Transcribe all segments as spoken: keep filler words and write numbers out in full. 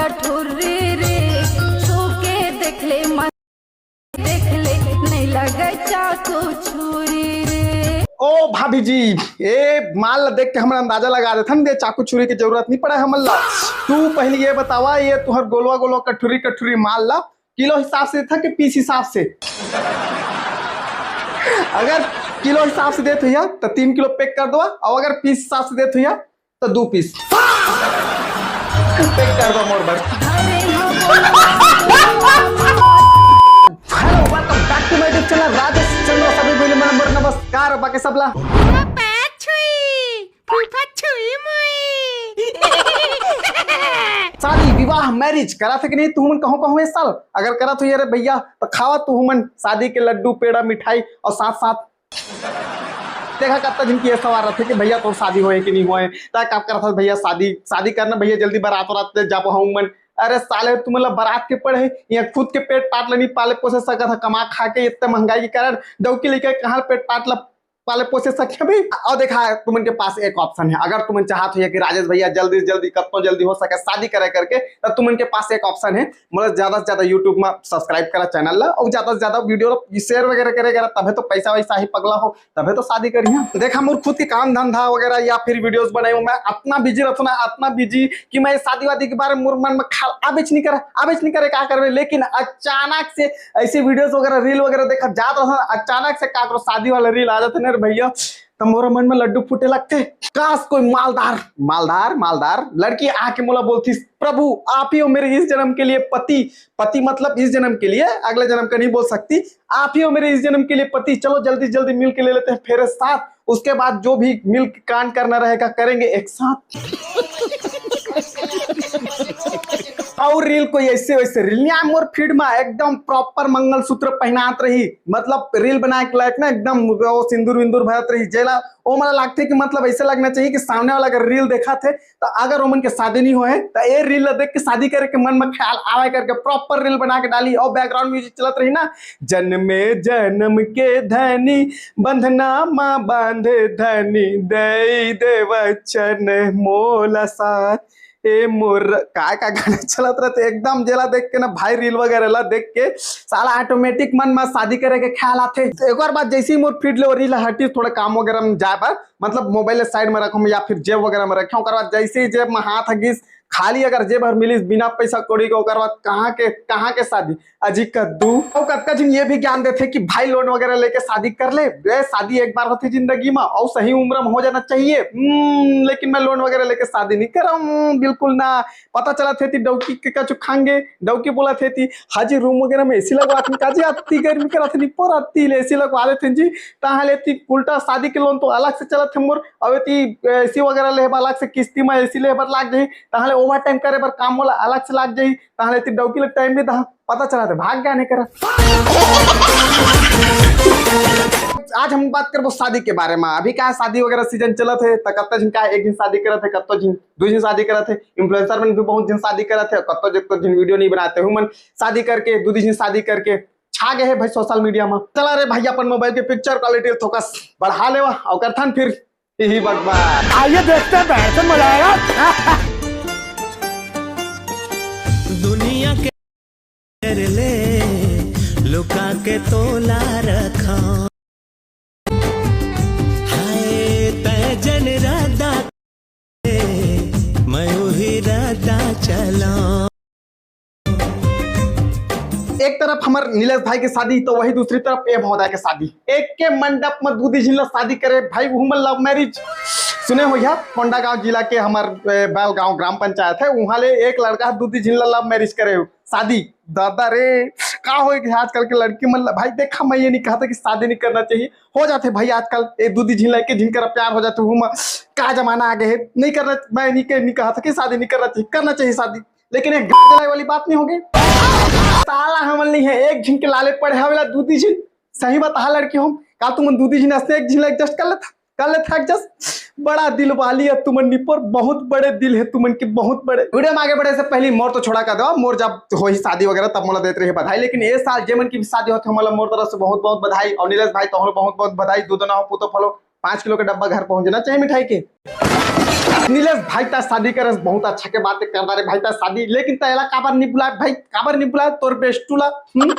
ठुर्री रे, छू के देख ले, मन देख ले, नहीं लगे चाकू छुरी रे। ओ भाभी जी, ए माल ला देख के हमन अंदाजा लगा देथन, दे चाकू छुरी के जरूरत नहीं पड़ा हमन ला। तू पहले ये बतावा, ये तुहर गोलवा गोलवा कठुरी कठुरी माल ला किलो हिसाब से देथा कि पीस हिसाब से? अगर किलो हिसाब से देत होइहा तो तीन किलो पैक कर दो, और अगर पीस हिसाब से देत होइहा तो दो पीस पैक कर दो मोर बर। Hello, welcome back to my YouTube channel Rajesh Chandra. सभी बोले मन नमस्कार, बाकी सबला छुई फुफा छुई मुई। शादी विवाह मैरिज करा थे कि नहीं तुमन कहूँ कहूँ इस साल? अगर करा तो ये रे भैया तो खावा तुमन शादी के लड्डू पेड़ा मिठाई और साथ साथ देखा कत्ता जिनकी ये सवाल रहते कि भैया तो शादी होए कि नहीं होए, ता कब करत हस भैया शादी? शादी करना भैया जल्दी बारात वारात ले जाबो हम मन। अरे साले तुमन ला बारात के पड़े या खुद के पेट पाट ला नहीं पाले पोसे सकत ह कमा खा के इतने महंगाई के कारण डौकी लेके कहाँ पेट पाट ला पाले पोसे सके भी। और देखा तुमन के पास एक ऑप्शन है, अगर तुमन चाहत हो कि राजेश भैया जल्दी से जल्दी कब तो जल्दी हो सके शादी करे करके तो तुमन के पास एक ऑप्शन है, मतलब ज्यादा से ज्यादा YouTube में सब्सक्राइब करा चैनल ला और ज्यादा से ज्यादा वीडियो शेयर वगैरह करे करा, तबे तो पैसा वैसा ही पगला हो तबे तो शादी करिहा। तो देखा मोर खुद के काम धंधा वगैरह या फिर वीडियोस बनाई मैं इतना बिजी रहता ना, इतना बिजी कि मैं शादी वादी के बारे में मोर मन में ख्याल आबेच नहीं करे, आबेच नहीं करे का करबे। लेकिन अचानक से ऐसे वीडियोस वगैरह रील वगैरह देखा जात रहता, अचानक से का करो शादी वाला रील आ जाते ना रे भैया, तो मोर मन में लड्डू फूटे लगते। काश कोई मालदार मालदार मालदार लड़की आके मोला बोलती, प्रभु आप ही हो मेरे इस जन्म के लिए पति। पति मतलब इस जन्म के लिए, अगले जन्म का नहीं बोल सकती। आप ही हो मेरे इस जन्म के लिए पति, चलो जल्दी जल्दी मिल के ले लेते हैं फेरे साथ, उसके बाद जो भी मिल कांड करना रहेगा करेंगे एक साथ। और रील कोई ऐसे वैसे रील नहीं आए मोर फीड में, एकदम प्रॉपर मंगलसूत्र पहनात रही, मतलब रील बनाए के लायक ना एकदम वो सिंदूर विंदूर भरत रही जेला, वो मला लगते कि मतलब ऐसे लगना चाहिए कि सामने वाला अगर रील देखा थे तो अगर ओमन के शादी नहीं होए तो ये रील ला देख के शादी करे के मन में ख्याल आवे करके प्रॉपर रील बना के डाली और बैकग्राउंड म्यूजिक चलत रही ना, जन्मे जन्म के धनी बंधना माँ बांधे धनी दे दे वचन मोला साथ। ए मोर काय का गाना चलत रहते एकदम जेला देख के ना भाई रील वगैरह ला देख के साला ऑटोमेटिक मन में शादी करे के ख्याल आते। एक बार बाद जैसे ही मोर फीड ले रील हटी थोड़ा काम वगैरह में जाए पर मतलब मोबाइल साइड में रखूँ या फिर जेब वगैरह में रखे, ओकर बाद जैसे ही जेब में हाथ गिस खाली अगर जेब हर मिलिस बिना पैसा कौड़ी के ओकर बाद कहाँ के कहाँ के शादी। अजी कद्दू और कतका झिन ये भी ज्ञान देते कि भाई लोन वगैरह लेके शादी कर ले, बे शादी एक बार होती जिंदगी में और सही उम्र में हो जाना चाहिए। हम्म, लेकिन मैं लोन वगैरह लेके शादी नहीं कर रहा हूँ बिल्कुल ना। पता चला थे ती डौकी के कछु खांगे, डौकी बोला थे ती हाजी रूम वगैरह में एसी लगवा थे काजी अत्ती गर्मी करा थे नहीं पर अत्ती एसी लगवा देते जी। ताहले ती उल्टा शादी के लोन तो अलग से चला थे मोर, अब ती एसी वगैरह लेहे बर अलग से किस्ती में एसी लेहे बर लाग जाही, ताहले ओवर टाइम करे बर काम मोला अलग से लाग जाही, ताहले ती डौकी ले टाइम भी दहा। पता चला थे भाग गया नहीं करा। आज हम बात करबो शादी के बारे में। अभी का शादी वगैरह सीजन चलत है, त कत्ता झिन का एक दिन शादी करत है, कत्ता झिन दो दिन शादी करत है, इन्फ्लुएंसर में भी बहुत दिन शादी करत है, कत्ता जिन वीडियो नहीं बनाते हूँ मन शादी करके दो दिन शादी करके छा गए है भाई सोशल मीडिया में। चला रे भाई अपन मोबाइल के पिक्चर क्वालिटी थोकस बढ़ा लेवा और करथन फिर यही बकवास। आइए देखते हैं बहन से मजा आएगा। दुनिया के कर ले लुका के तोला रखा। हाय तय जन राधा मैं वही राधा चला। एक तरफ हमर नीलेश भाई के शादी तो वही दूसरी तरफ ए महोदय के शादी। एक के मंडप में दूधी झिल्ला शादी करे भाई, उहू में लव मैरिज। सुने हो यह कोंडागांव जिला के हमर बैलगांव ग्राम पंचायत है, वहां ले एक लड़का दूधी झिल्ला लव मैरिज करे शादी। दादा रे, का हो गया आजकल के लड़की मन ला? भाई देखा, मैं ये नहीं कहा था कि शादी नहीं करना चाहिए, हो जाते भाई आजकल ए दूधी झिल्ला के जिनकर प्यार हो जाते हूँ। का जमाना आ गए है, नहीं करना। मैं नहीं, नहीं कहा था कि शादी नहीं करना चाहिए, करना चाहिए शादी। लेकिन एक गाड़ जलाए वाली बात नहीं होगी। साला हमन नहीं है एक झिन के लाले पड़े हवेला दूधी झिन। सही बात हा लड़की हम का तुम दूधी झिन असने एक झिन एडजस्ट कर लेता, कर लेता एडजस्ट। बड़ा दिल वाली है तुमन निपर, बहुत बड़े दिल है तुमन के, बहुत बड़े। वीडियो में आगे बढ़े से पहले मोर तो छोड़ा कर दो, मोर जब हो ही शादी वगैरह तब मोला देते रहे बधाई। लेकिन ये साल जे मन की भी शादी होते हमारा मोर तरफ से बहुत बहुत बधाई। और नीलेश भाई तो बहुत बहुत बधाई, दो दोना हो पुतो फलो पाँच किलो के डब्बा घर पहुंचना चाहिए मिठाई के। नीलेश भाई, तैं शादी करे हस, बहुत अच्छा के बात कर डारे भाई, तैं शादी, लेकिन तैं एला काबर नहीं बुलाए भाई, काबर नहीं बुलाए तोर बेस्टू ला? हम्म?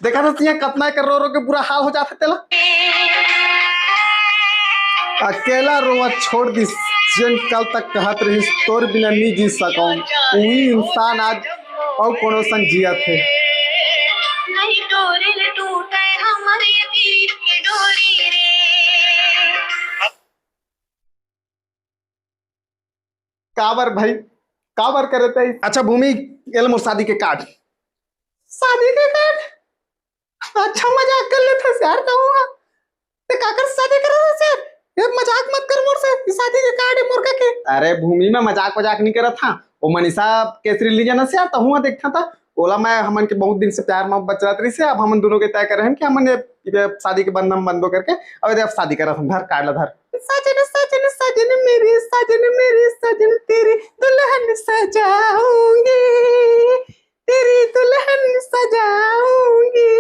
देखा था सिया कतना एकर रो रो के बुरा हाल हो जाथे तेला। अकेला रोवत छोड़ दिस, जेन कल तक कहत रहिस तोर बिना नहीं जी सकौं, उही इंसान आज अउ कोनो संग जियत हे। नहीं डोरी रे टूटे हमर ये पीर के डोरी रे। काबर भाई, काबर करे तैं? अच्छा भूमि, एल मोर शादी के कार्ड। शादी के कार्ड? अच्छा मजाक कर लेथस यार, कहूँगा। तैं काकर शादी करत हस यार? ये मजाक मत कर मोर से, ये शादी के कार्ड है मोर का के। अरे भूमि, मैं मजाक वजाक नहीं करत हाँ। वो मनीषा केसरी ली जाना से यार, तहूँ देखता था। ओला मैं, हमन के बहुत दिन से प्यार मोहब्बत चलत रहिस हे, अब हमन दोनों के तय करे हन कि हमन ये, ये शादी के बंधन बंधो करके, अब ये शादी करत हन, धर कार्ड ला धर। सजन सजन सजन मेरे, सजन मेरे सजन, तेरी दुल्हन सजाऊंगी, तेरी दुल्हन सजाऊंगी।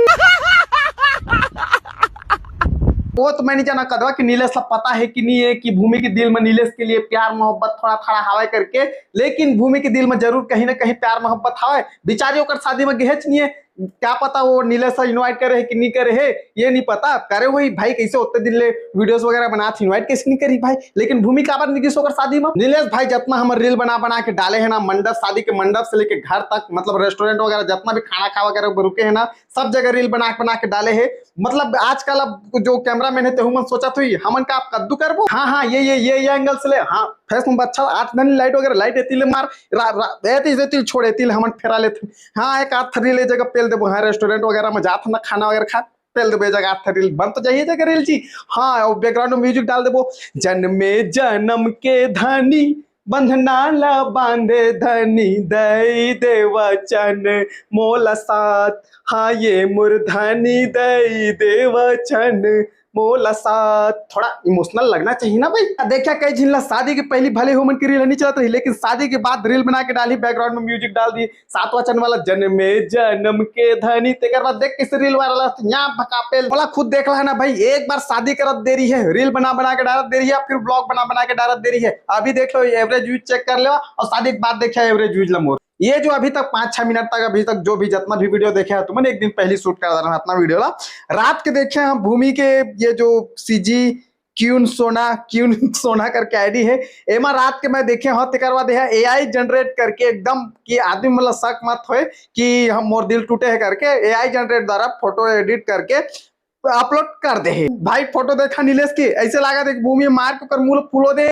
वो तो मैं नहीं जाना कदवा कि नीलेश ला पता है कि नहीं है कि भूमि के दिल में नीलेश के लिए प्यार मोहब्बत थोड़ा थोड़ा हवाए करके, लेकिन भूमि के दिल में जरूर कहीं ना कहीं प्यार मोहब्बत हवाए। बिचारी ओकर शादी में गेहेच नहीं है, क्या पता वो नीलेश ला invite करे है कि नहीं करे है, ये नहीं पता। करे होही भाई, कैसे ओतने दिन ले videos वगैरह बनात हे, invite कैसे नहीं करी भाई? लेकिन भूमि काबर नहीं गिस ओकर शादी में? नीलेश भाई, जितना हमर reel बना बना के डाले है ना, मंडप, शादी के मंडप से लेके घर तक, मतलब restaurant वगैरह जितना भी खाना खा वगैरह रुके है ना, सब जगह reel बना बना के डाले है। मतलब आजकल अब जो cameraman है, तेहू मन सोचत होही, हमन का आप कद्दू करबो? हाँ, हाँ, ये, ये, ये, ये angle से ले, हाँ, face में अच्छा, आठ धनी light वगैरह, light एती ले मार, रा-, रा-, एती, एती छोड़, एती ले हमन फेरा लेथन। हाँ, एक आध reel ए जगह पेल देबो, हाँ, restaurant वगैरह में जात ना खाना वगैरह खा, पेल देबो ए जगह आध reel, बन तो जाही ए जगह reel जी। हाँ, और background में music डाल देबो, जन्मे जन्म के धनी, बंधना ला बांधे धनी, दई दे वचन मोला साथ, हाँ ये मोर धनी, दई दे वचन मोला साथ। थोड़ा emotional लगना चाहिए ना भाई। देखा, कई झिन ला शादी के पहली भले हमन के reel नहीं चलत रही, लेकिन शादी के बाद reel बना के डाली, background में music डाल दी, सात वचन वाला, जन्मे जन्म के धनी। तेकर बाद देख कैसे reel viral है, यहाँ भकापेल। ओला खुद देख ला है ना भाई, एक बार शादी करत देरी है, reel बना बना के डालत देरी है, फिर vlog बना बना के डालत देरी है। अभी देख लो, average views check कर लेवा, और शादी के बाद देखा average views ला मोर। ये जो अभी तक पाँच छह मिनट तक, अभी तक जो भी जितना भी video देखे हैं तुमन, एक दिन पहली shoot कर रहा अपना video ला। रात के देखे हम भूमि के ये जो CG क्यून सोना, क्यून सोना करके आईडी है, एमा रात के मैं देखे हूँ, तेकर बाद यह एआई जनरेट करके एकदम कि आदमी मतलब शक मत होए कि हम, मोर दिल टूटे है करके एआई जनरेट द्वारा फोटो एडिट करके अपलोड कर दे है। भाई फोटो देखा नीलेश के, ऐसे लागा देख भूमि मार के ओकर मुंह फुलो दे।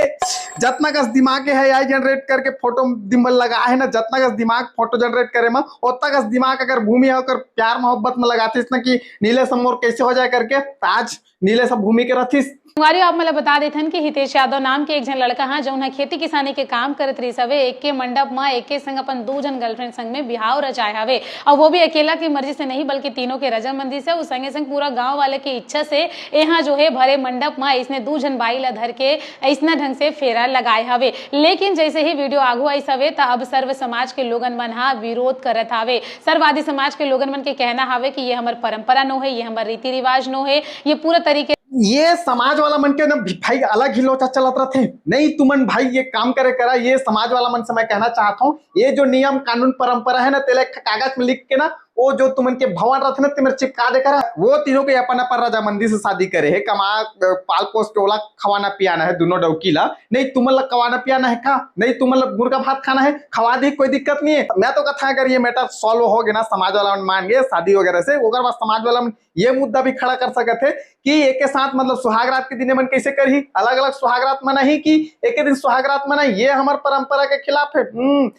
जतना कस दिमाग है एआई जनरेट करके फोटो दिमाग लगा है ना, जतना कस दिमाग फोटो जनरेट करे में, ओतना कस दिमाग अगर भूमि है ओकर प्यार मोहब्बत में लगातीस ना कि नीलेश मोर कैसे हो जाए करके, तो आज नीलेश अब भूमि के रथिस। संगवारी हो, आप मन ल बता देथन कि हितेश यादव नाम के एक झन लड़का ह, जउन ह खेती किसानी के काम करत रिहिस हवे, एके मंडप म एके संग अपन दू झन गर्लफ्रेंड संग में बिहाव रचाए हवे, अउ वो भी अकेला के मर्जी से नहीं, बल्कि तीनों के रजामंदी से, अउ संगे संग पूरा गांव वाले के इच्छा से एहा जो हे भरे मंडप म अइसने दू झन बाई ल धर के अइसना ढंग से फेरा लगाए हवे। लेकिन जैसे ही वीडियो आगू आइस हवे, त अब सर्व समाज के लोगन मन ह विरोध करत हवे। सर्व आदि समाज के लोगन मन के कहना हवे कि ये हमर परंपरा नो हे, ये हमर रीति रिवाज नो हे, ये पूरा तरीके ये समाज वाला मन के ना भाई अलग ही लोचा चलत रथे। नहीं तुमन भाई ये काम करे करा, ये समाज वाला मन से मैं कहना चाहत हूँ, ये जो नियम कानून परंपरा है ना, तेला एक कागज में लिख के ना, वो जो तुमन के भवन रथे ना, तेमेर चिपका दे करा। वो तीनों के अपन अपन रजामंदी से शादी करे है, कमा पाल पोस के ओला खवाना पियाना है दोनों डौकी ला। नहीं तुमन ला खवाना पियाना है का? नहीं तुमन ला मुर्गा भात खाना है, खवा दी, कोई दिक्कत नहीं है। मैं तो कथा अगर ये मैटर सॉल्व हो गया ना, समाज वाला मन मान गए शादी वगैरह से, ओकर बाद समाज वाला मन ये मुद्दा भी खड़ा कर सकत है कि एक के साथ मतलब सुहाग रात के दिन मन कैसे करही, अलग अलग सुहाग रात मनाही कि एक के दिन सुहाग रात मनाही, ये हमर परंपरा के खिलाफ है। हम्म,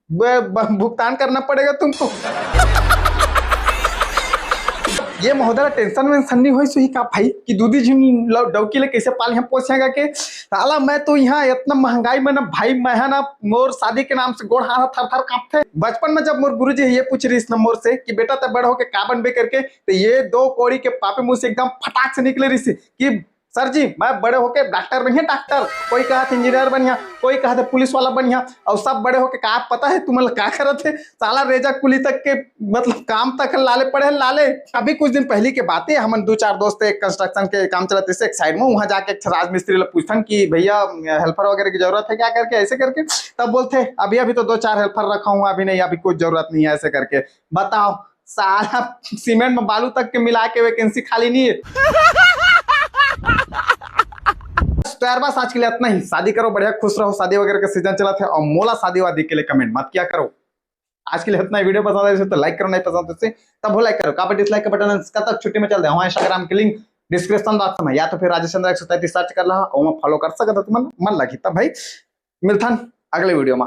ब-, ब-, भुगतान करना पड़ेगा तुमको। ये महोदय ला टेंशन वेंशन नहीं होई सुही का भाई कि दूधी झिन ल-, डौकी ले कैसे पाले हैं पोसे के? साला मैं तो यहाँ इतना महंगाई में ना भाई, मैं है ना मोर शादी के नाम से गोड़ हाथ थर थर कांपथे। बचपन में जब मोर गुरुजी ये पूछ रहिस ना मोर से कि बेटा ते बड़ होके का बनबे करके, तो ये दो कोड़ी के पापे मुंह से एकदम फटाक से निकले रहिस कि सर जी, मैं बड़े होके डॉक्टर बनिया, डॉक्टर, कोई कहा इंजीनियर बनिया, कोई कहा पुलिस वाला बनिया, और सब बड़े होके का पता है तुमन ला का करत हे? साला रेजा कुली तक के, मतलब, काम तक लाले पड़े हैं, लाले। अभी कुछ दिन पहली के बात है, हमन दो चार दोस्त एक कंस्ट्रक्शन के काम चलत, इसे एक साइड में, वहां जाके एक राजमिस्त्री ला पूछथन कि भैया, हेल्पर वगैरह की जरूरत है क्या करके, ऐसे करके। तब बोलते, अभी अभी तो दो चार हेल्पर रखा हूँ, अभी नहीं, अभी कोई जरूरत नहीं है, ऐसे करके। बताओ, सारा सीमेंट में बालू तक के मिला के वैकेंसी खाली नहीं है। तो यार, बस आज के लिए इतना ही। शादी करो, बढ़िया खुश रहो। शादी वगैरह का सीजन चलत है, और मोला शादी वादी के लिए कमेंट मत किया करो। आज के लिए इतना ही। वीडियो पसंद आए तो लाइक करो, नहीं पसंद तो तब लाइक करो, काबर डिसलाइक का बटन। कब तक छुट्टी में चल दे, वहाँ इंस्टाग्राम के लिंक डिस्क्रिप्शन बॉक्स में, या तो फिर राजेश चंद्र एक सौ तैंतीस सर्च कर ला, वहाँ फॉलो कर सकत हो, तुमन मन लगी। तब भाई, मिलथन अगले वीडियो में।